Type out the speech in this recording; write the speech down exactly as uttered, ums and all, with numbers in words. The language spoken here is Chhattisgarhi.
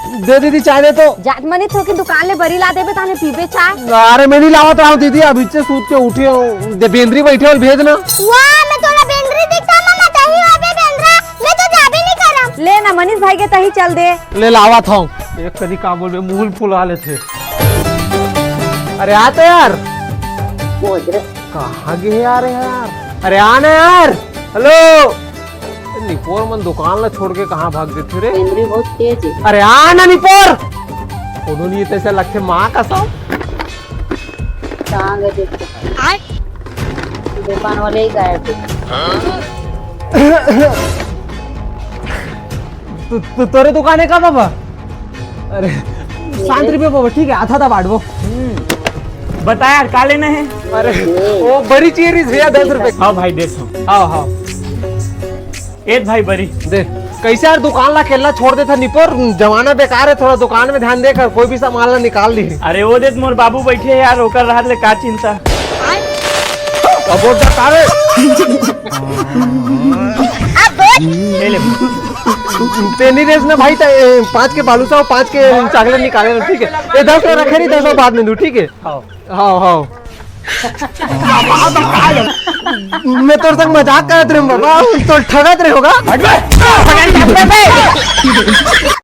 दे दीदी, चाय दे तो। जात मनी थोकिन दुकान ले बरी ला देबे, ताने पीबे चाय। अरे, मैं नहीं लावत रहा हूँ दीदी, अभी से सूत के उठे हो। दे, बेंदरी बैठे हो, भेज ना। वाह, मैं तोला बेंदरी दिखता, मम्मा, तही अबे बेंदरा, मैं तो जाबे नहीं करम। ले ना, मनीष भाई के तही चल दे। ले लावत हूँ। एक कदी का बोलबे, मुंह फुला लेथे। अरे, आ तो यार। कहाँ गे हे यार, यार? अरे, आ ना यार। हेलो। ए, निपोर मन दुकान ला छोड़ के कहाँ भाग देथे रे? बेंदरी बहुत तेज हे। अरे आ ना निपोर। कोनो नहीं तैसे लगथे माँ कसम। कहाँ गए देखो। दुकान वाले ही गायब हे। तू, तू, तोरे दुकान हे का बाबा? अरे, शांत रहिबे बाबा, ठीक हे, आधा आधा बांटबो। बता यार, का लेना हे? अरे, वो बरी चाहिए रही भैया, दस रुपए। हाँ भाई, देत हूँ। हाँ, हाँ। ए भाई बरी। दे, कैसे यार दुकान ला अकेला छोड़ देथा निपोर, जमाना बेकार हे, थोड़ा दुकान में ध्यान दे कर, कोई भी सामान ला निकाल ली। अरे वो देख मोर बाबू बैठे हे यार, ओकर रहत ले का चिंता। अब वो जा का रे? ले ले। तेनी रेस ना भाई, त-, ए, पाँच के बालूसा और पाँच के चॉकलेट निकाले ना, ठीक हे? ये दस ला रखे रही, दस ला बाद में दूँ, ठीक हे? हाँ। हाँ, हाँ। मैं तोर संग मजाक करत रहे हूँ बाबा, तो ठगत रहे होगा।